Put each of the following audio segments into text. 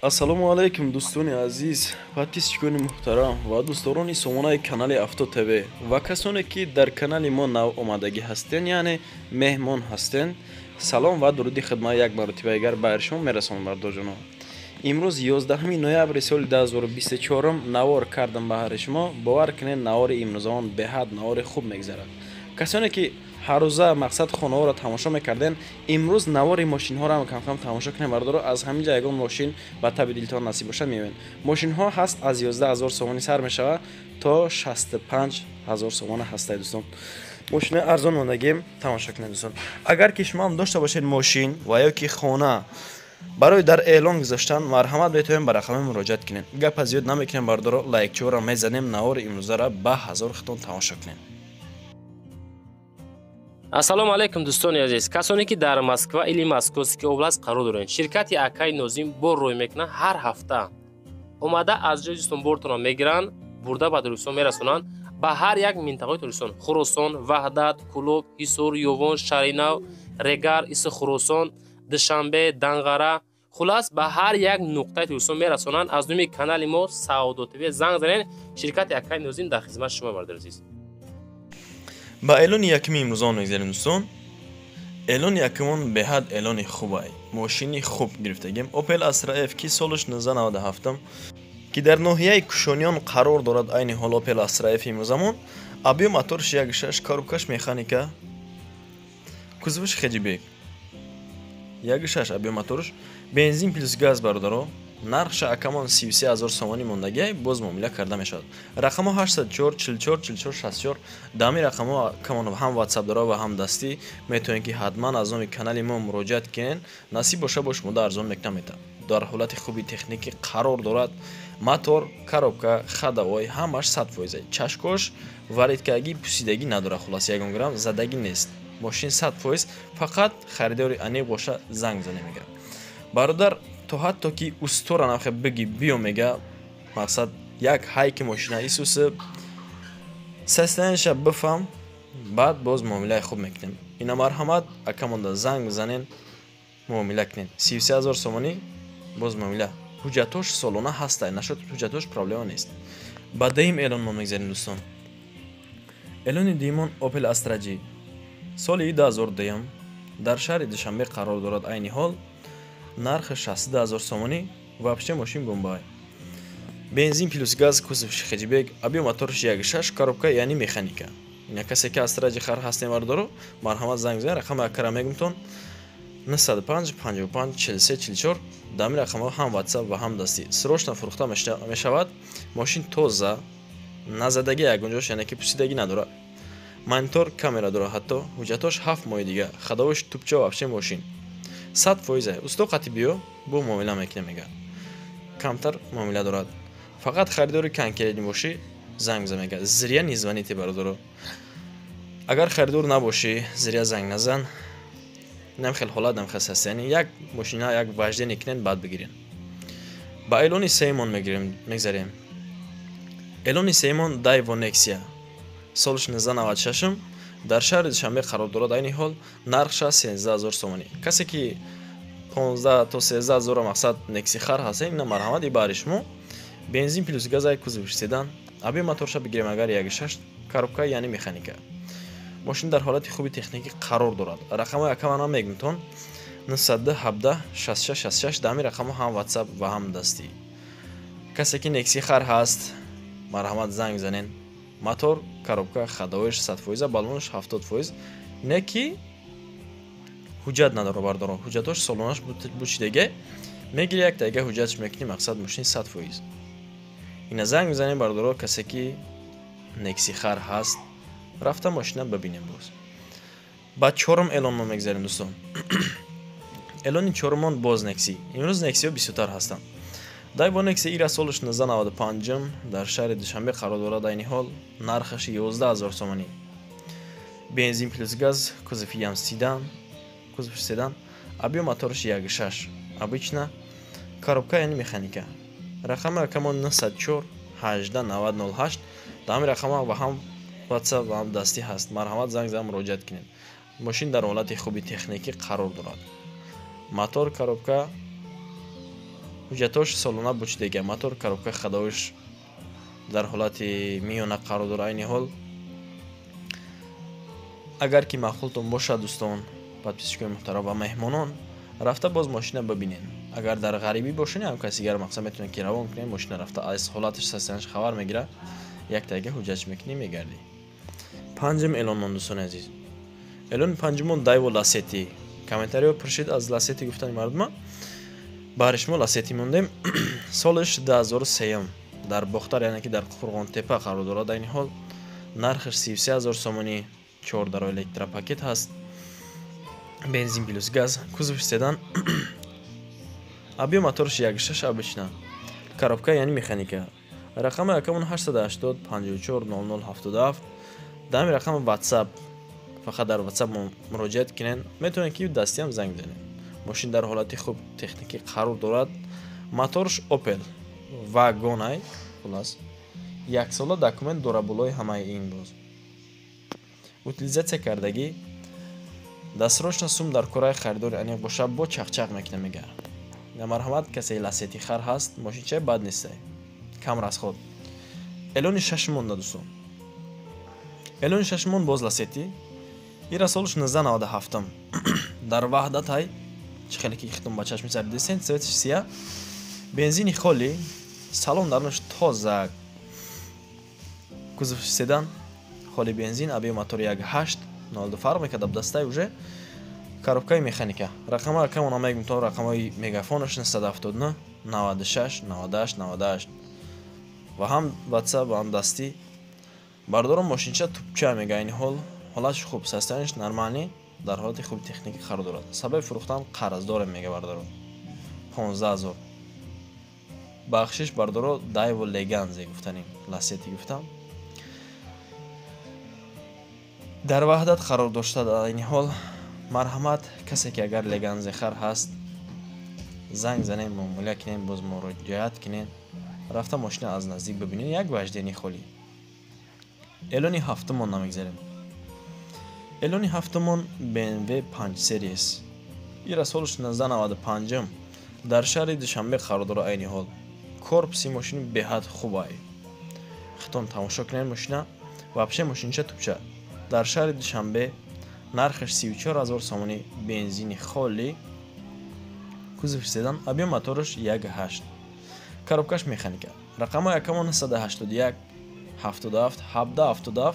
Ассалому алайкум, дӯстони азиз, подписчикони муҳтарам ва дӯстдорони сомонаи канали Авто ТВ ва касоне, ки дар канали мо нав омадагӣ ҳастен, яъне меҳмон ҳастен. Салом ва дуруди хидмат як маротиба дигар байр шумо мерасонам, бардорҷоно. Имрӯз 11 ноябри соли 2024 навор кардам баҳри шумо. Бовар кунед, навори имрӯзаон беҳад навори хуб мегзарад. Касоне ки ҳаррӯза мақсад хонаҳоро тамошо мекарден, имрӯз навори мошинҳоро ҳам камкам тамошо кунем, бардоро. Аз ҳамин ҷа ягон мошин ба таби дилтон насиб бошад, меоянд. Мошинҳо ҳаст, аз 11 000 сомонӣ сар мешавад, то 65 000 сомона ҳастай, дӯстон. Мошинаи арзон мондагим, тамошо кунед, дӯстон. Агар ки шумо ҳам дошта бошед мошин ва ё ки хона барои дар эълон гузоштан, марҳамат, метавонем ба рақаме муроҷиат кунем. Гапа зиёд намекунем, бардоро, лайкчиҳоро мезанем, навори имрӯзаро ба ҳазор хитон тамошо кунем. Ассалому алайкум, дӯстони азиз, касоне ки дар Москва или Московский область қарор доред. Ширкати акаи Нозим бор рӯй мекунад. Ҳар ҳафта омада, аз ҷои дӯстон бортонро мегиранд, бурда ба Тоҷикистон мерасонанд, ба ҳар як минтақаи Тоҷикистон: Хуросон, Ваҳдат, Кӯлоб, Ҳисор, Ёвон, Шаҳринав, Регар, Иси Хуросон, Душанбе, Данғара, хулас, ба ҳар як нуқтаи Тоҷикистон мерасонанд. Аз номи канали мо Саодо ТВ занг занед. Ширкати акаи Нозим дар хизмати шумо, бародари азиз. Ба эълони якуми имрӯзаон мегзарем, дӯстон. Эълони якумон беҳад эълони хубай, мошини хуб гирифтагим, Opel Astra F, ки солаш 1997, ки дар ноҳияи Кушониён қарор дорад айни ҳол. Opel Astra F имрӯзамон, объём моторш 1,6, коробкаш механика, кузоваш хэтчбек, 1,6 объём моторш, бензин плюс газ, бародаро. Нархша акамон 33 000 сомонӣ мондагиай, боз муомила карда мешавад. Рақамҳо 804 44 44 64. Дами рақамҳо акамон ҳам Ватсап дора ва ҳам дастӣ. Метавонед, ки ҳатман аз номи канали мо муроҷиат кунед. Насиб боша, бо шумо арзон мекунам метавад. Дар ҳолати хуби техникӣ қарор дорад. Мотор, коробка, ходовой ҳамаш 100%. Чашкош варидкагӣ, пусидагӣ надорад, хулас, ягон грамм задагӣ нест. Мошин 100%. Фақат харидори аниқ боша, занг зане, мега бародар. То ҳатто ки устора нахе биги, биё, мега. Мақсад, як ҳайки мошина исуси состояниеша бифаҳм, баъд боз муомилаи хуб мекунем. Ина, марҳамат, акамонда занг бизанен, муомила кунед. 33 000 сомонӣ, боз муомила. Ҳуҷҷатош солона ҳастай, нашуд ҳуҷҷатош проблема нест. Ба дуюм эълон мо мегзарем, дӯстон. Эълони дуюмон Opel Astra G, соли 2002, дар шаҳри Душанбе қарор дорад айни ҳол. Нархи 62 000 сомонӣ. Вообще мошин бомбай, бензин плюс газ, кузов хэтчбек, объём моторш 1,6, коробка яъни механика. Ина, касе ки Астра G хар ҳастем, бардоро, марҳамат, занг бизанед. Рақами акара мегумтон: 905 55 43 44. Дами рақамҳо ҳам Ватсап ва ҳам дастӣ. Срочно фурӯхта мешавад. Мошин тоза, назадагӣ ягонҷош, яъне ки пусидагӣ надорад. Монитор, камера дорад, ҳатто ҳуҷҷатош 7 моҳи дига, ходовойш тупча. Вообще мошин 100%. Усто қати биё, бо муомила мекунем, мега. Камтар муомила дорад. Фақат харидори конкретный бошӣ, занг бизан, мега. Зря не звоните, бародаро. Агар харидор набошӣ, зря занг назан. Нам хел ҳолат, нам хел состояние. Як мошина як вождение кунен, баъд бигирен. Ба эълони сеюмон мегзарем. Эълони сеюмон Дайво Нексия, солш 1996, дар шаҳри Душанбе қарор дорад айни ҳол. Нархша 13 000 сомонӣ. Касе ки 15 то 13 ҳазора мақсад Некси хар ҳастем, ина, марҳамат, и баҳри шумо. Бензин плюс газай, кузов седан, объём моторша бигирем агар 1,6, коробка яъне механика. Мошин дар ҳолати хуби техникӣ қарор дорад. Рақамҳои акамана мегумтон: 917 66 66. Дами рақамҳо ҳам Ватсап ва ҳам дастӣ. Касе ки Некси хар ҳаст, марҳамат, занг бизанен. Мотор, коробка, ходовойш 100%, баллонаш 70%. Не ки ҳуҷҷат надора, бардоро. Ҳуҷҷатош солонаш бучидаге, мегири, як дақиқа ҳуҷҷатш мекунӣ. Мақсад, мошини 100%. Ина, занг мезанем, бардоро. Касе ки Некси хар ҳаст, рафта мошина бибинем. Боз ба чорум эълон мо мегзарем, дӯстон. Эълони чорумон боз Некси. Имрӯз Нексиҳо бисёртар ҳастанд. Дайво Некси ира, солаш 1995, дар шаҳри Душанбе қарор дорад айни ҳол. Нархаш 11 000 сомонӣ, бензин плюс газ, кузови ям седан, кузовш седан, объём моторш 1,6, обычно, коробка яъне механика. Рақами рақамон 904 18 90 08. Дар ҳамин рақамҳо ва ҳам Ватсап ва ҳам дастӣ ҳаст. Марҳамат, занг зан, муроҷиат кунед. Мошин дар ҳолати хуби техникӣ қарор дорад. Мотор, коробка. Ҳуҷҷатош солона бучидага, мотор, коробка, ходовош дар ҳолати миёна қарор дорад айни ҳол. Агар ки маъқултон бошад, дӯстон, подписчикои муҳтарам ва меҳмонон, рафта боз мошина бибинен. Агар дар ғарибӣ бошед, ҳам касигар мақсад метавонед ки равон кунед мошина, рафта аз ҳолаташ, состоянияш хабар мегирад, яктага ҳуҷҷатш мекунӣ, мегардӣ. Панҷум эълонмон, дӯстони азиз. Эълони панҷумон Дайво Ласети. Комментариҳо пуршид аз Ласети гуфтани мардума. Бари шумо Ласети мондем. Солаш 2003, дар Бохтар, яъне ки дар Қурғонтепа қарор дорад айни ҳол. Нархаш 33 000 сомонӣ, чор даро электропакет ҳаст. Бензин плюс газ, кузовш седан. Объём моторш 1,6 обычно. Коробка яъне механика. Рақами акамон 880 54 00 77. Дар ҳамин рақами WhatsApp, фақат дар WhatsApp муроҷиат кунед, метавонед ки дастиам занг бизанед. Мошин дар ҳолати хуб техникӣ қарор дорад. Моторш Opel вагонай, хулас. Яксола документ дора болои ҳамаи ин боз. Утилизация кардагӣ, дастрочна сум дар кораи харидори аниқ боша, бо чақчақ мекуна мега. Марҳамат, касе Ласети хар ҳаст, мошинча бад нестай. Кам расход. Эълони шашум монда, дӯстон. Эълони шашумон боз Ласети. Ира солш 1997, дар Ваҳдатай, чӣ хеле ки хитон ба чашми сар дидесен, цветш сия, бензини холи, салон дарунаш тоза, кузов седан, холи бензин, объём мотор 1,8, 02 фарқ мекард дастай уже, коробкаи механика. Рақама акамона мегум то рақамҳои мегафонаш 979 96 98 98 ва ҳам WhatsApp ва ҳам дастӣ. Бардорон, мошинча тупча мега, айни ҳол ҳолатш хуб, состоянияш нормальный, дар ҳолати хуби техникӣ қарор дорад. Сабаби фурӯхтан қарз дорем мега бардоро. 15 000. Бахшиш, бардоро, Дайво Леганзе гуфтанем, Ласети гуфтам. Дар Ваҳдат қарор дошта дар айни ҳол. Марҳамат, касе ки агар Леганзе хар ҳаст, занг занем, муомила кунем, боз муроҷиат кунем, рафта мошина аз наздик бибинем, як вождение холӣ. Эълони ҳафтумон намегзарем. Эълони ҳафтумон BMW 5 Series. Ира соли 1995, дар шаҳри Душанбе қарор дорад айни ҳол. Корпуси мошини беҳад хубай. Хитон тамошо кунед мошина, вообще мошинча тупча. Дар шаҳри Душанбе, нархаш 34 000 сомонӣ, бензини холӣ, кузов седан, объём мотораш 1,8. Коробкаш механика. Рақамҳои акамон 981 77 17 77,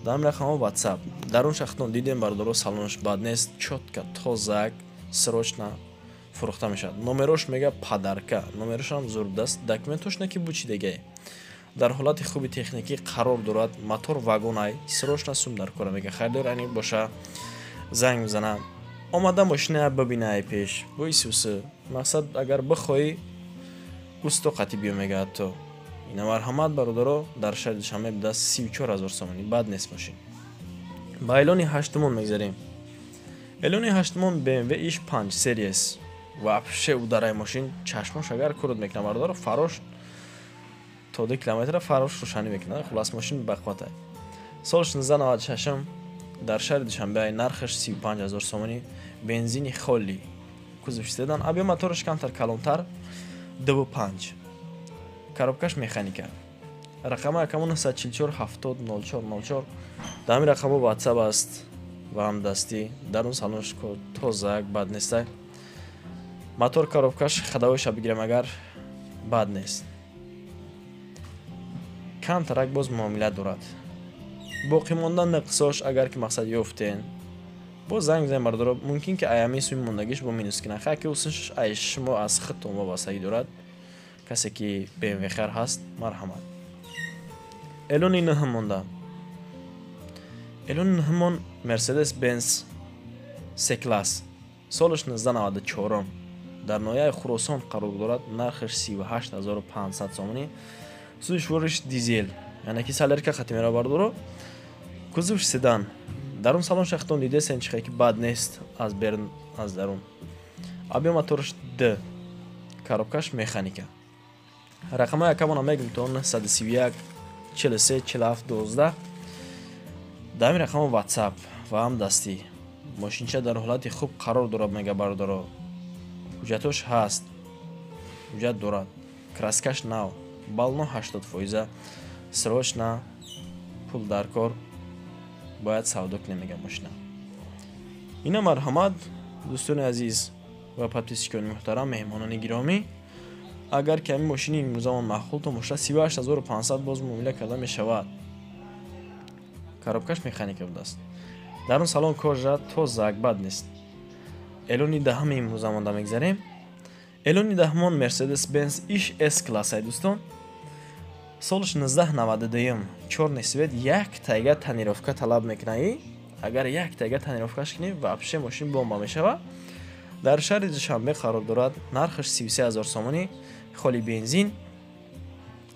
дар ҳамин рақамҳо WhatsApp. Дарун шахтон дидем, бардоро, салонаш бад нест, чётко, тозак, срочно фурӯхта мешавад. Номерош мега подарка, номерошам зур даст, документош не ки бучидагай. Дар ҳолати хуби техникӣ қарор дорад, мотор вагонай, срочно сум дар кора мега. Харидор ани боша, занг мезана. Омада мошина бибинай пеш. Бои сусы. Мақсад, агар бихоҳӣ, усто қатӣ биё мега ҳатто. Ина марҳамат, бародаро, дар шаҳри Душанбе будаст, 34 000 сомонӣ, бад нест мошин. Ба эълони ҳаштумон мегзарем. Эълони ҳаштумон BMW X5 Series. Вообще ударай мошин, чашмош агар курд мекунад, бародаро, фарош то 2 километра фарош рӯшанӣ мекунад. Хулас, мошин бақватай. Соли 1996, дар шаҳри Душанбе, нархаш 35 000 сомонӣ, бензини холӣ, кузов седан, объём мотораш камтар калонтар, 2,5. Коробкаш механика. Рақами акамон 944 70 04 04. Дар ҳамин рақамҳо WhatsApp аст ва ҳам дастӣ. Дарун салонаш тозак, бад нестай. Мотор, коробкаш, ходовойша бигирем агар, бад нест. Камтарак боз муомила дорад. Боқӣ монда нақсош, агар ки мақсад ёфтен, боз занг бизанед, бардоро, мумкин ки аями суми мондагиш бо минус кунад. Хай ки усунш ай шумо аз худтон вобастагӣ дорад. Касе ки BMW хар ҳаст, марҳамат. Эълони нӯҳум монда. Эълони нӯҳумон Mercedes Benz C класс. Солаш 1994, дар ноҳияи Хуросон қарор дорад, нархаш 38 500 сомонӣ. Сӯзишвориш дизел, яъне ки солярка хати мера, бардоро. Кузовш седан. Дарун салон шахтон дидесен чихе ки бад нест аз берун, аз дарун. Объём мотораш Д. Коробкаш механика. Рақамҳои акамона мегум то 931 43 47 12. Дар ҳамин рақамҳо WhatsApp ва ҳам дастӣ. Мошинча дар ҳолати хуб қарор дорад мега, бародаро. Ҳуҷҷатош ҳаст. Ҳуҷҷат дорад. Краскаш нав. Баллоно 80%. Срочно пул дар кор, бояд савдо кунем, мега мошина. Ина марҳамат, дӯстони азиз ва подписчикони муҳтарам, меҳмонони гиромӣ. Агар ки ҳамин мошини имрӯзамон маъқултон бошад, 38 500 боз муомила карда мешавад. Коробкаш механика будааст. Дар он салон кожа тоза, бад нест. Элони даҳами имрӯзамонда мегзарем. Элони даҳмон Мерседес Бенз иш С классай, дӯстон. Солш 1992, чёрный цвет, як тайга тонировка талаб мекунаи. Агар як тайга тонировкаш кунӣ, вообще мошин бомба мешавад. Дар шаҳри Душанбе қарор дорад. Нархаш 33 000 сомонӣ, холи бензин,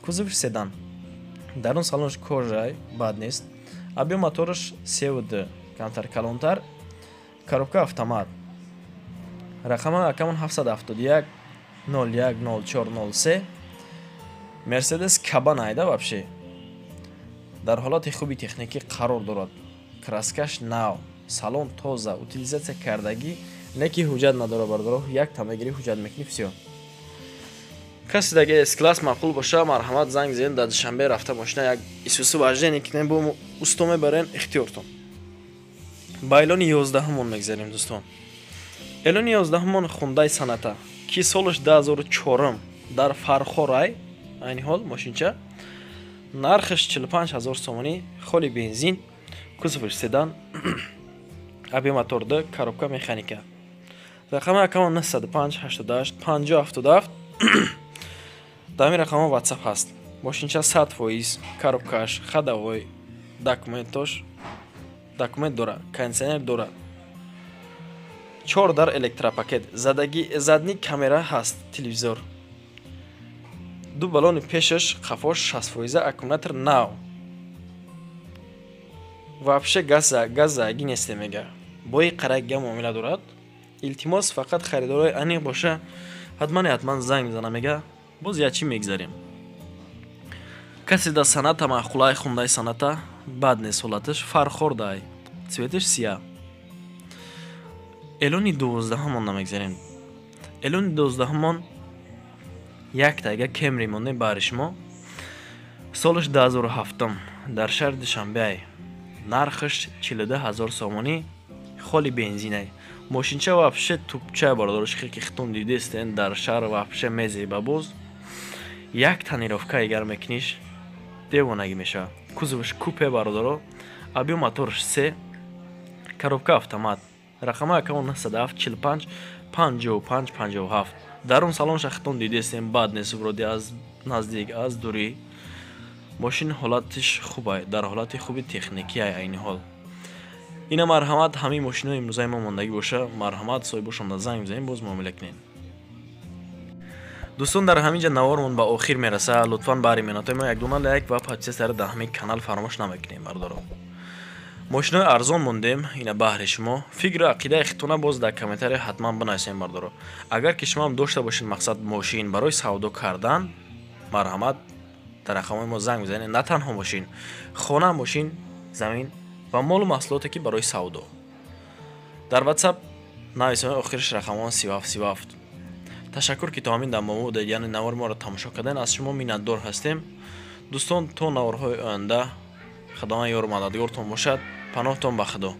кузовш седан. Дар он салонш кожай, бад нест. Объём мотораш 3,2, камтар калонтар, коробка автомат. Рақами акамон 771 01 04 03. Мерседес кабан айда, вообще дар ҳолати хуби техникӣ қарор дорад. Краскаш нав, салон тоза, утилизация кардагӣ, не ки ҳуҷҷат надора, бардоро, як тамагирӣ ҳуҷҷат мекунӣ, всё. Касе даги С класс маъқул боша, марҳамат, занг зен. Дар Душанбе рафта мошина як исусу вождение кунем, бо усто мебарен, ихтиёртон. Ба эълони 11-умон мегзарем, дӯстон. Эълони 11-умон Хундай Соната, ки солаш 2004, дар Фархорай айни ҳол мошинча. Нархаш 45 000 сомонӣ, холи бензин, кузовш седан, объём мотор 2, коробка механика. Рақами акамон 905 88 50 77. Дар ҳамин рақамҳо Ватсап ҳаст. Мошинча 100%, коробкаш ходовой, документош, документ дора, кондитсионер дора, чор дар электропакет, задаги, задний камера ҳаст, телевизор, ду баллони пешаш, қафош 60%, аккумулятор нав. Вообще газаги несте, мега. Бои қарагига муомила дорад. Илтимос, фақат харидорои аниқ боша, ҳатман ҳатман занг мезана, мега. Боз ячи мегзарем. Касе да Соната маъқулай, Хундай Соната бад нест ҳолаташ, Фархордай, цветаш сия. Элони 12-ҳамон намегзарем. Элони 12-ҳамон як тайга Кемри мондем баҳри шумо. Солаш 2007, дар шаҳри Душанбеай. Нархаш 42 000 сомонӣ, холи бензинай. Мошинча вообще тупча, бародарош, ки хитон дидестен, дар шаҳр вообще мезеба. Боз як тонировка эгар мекуниш, девонагӣ мешавад. Кузоваш купе, бародаро, объём моторш се, коробка автомат. Рақами акамон 97 45 55 57. Дар он салон шахтон дидестем, бад нест вроде, аз наздик, аз дурӣ мошин ҳолатиш хубай, дар ҳолати хуби техникиай айни ҳол. Ина марҳамат, ҳамаи мошинои имрӯзаи мо мондагӣ боша, марҳамат, соҳибошонда занг бизанем, боз муомила кунем. Дӯстон, дар ҳамин ҷа навормон ба охир мерасад. Лутфан баҳри меҳнатҳои мо якдона лайк ва подписаться дар ҳамин канал фаромӯш намекунем, бардоро. Мошинои арзон мондем ина баҳри шумо. Фикру ақидаи худтона боз дар комментария ҳатман бинависем, бардоро. Агар ки шумоам дошта бошед мақсад мошин барои савдо кардан, марҳамат, дар рақамҳои мо занг бизанед. На танҳо мошин, хона, мошин, замин ва молу маҳсулоте, ки барои савдо, дар Ватсап нависем. Охириш рақамҳо 37 37. Ташаккур, ки то ҳамин дам бо мо будед, яъне навори моро тамошо кардем. Аз шумо миннатдор ҳастем, дӯстон. То наворҳои оянда Худованд ёру мададгортон бошад. Паноҳтон ба Худо.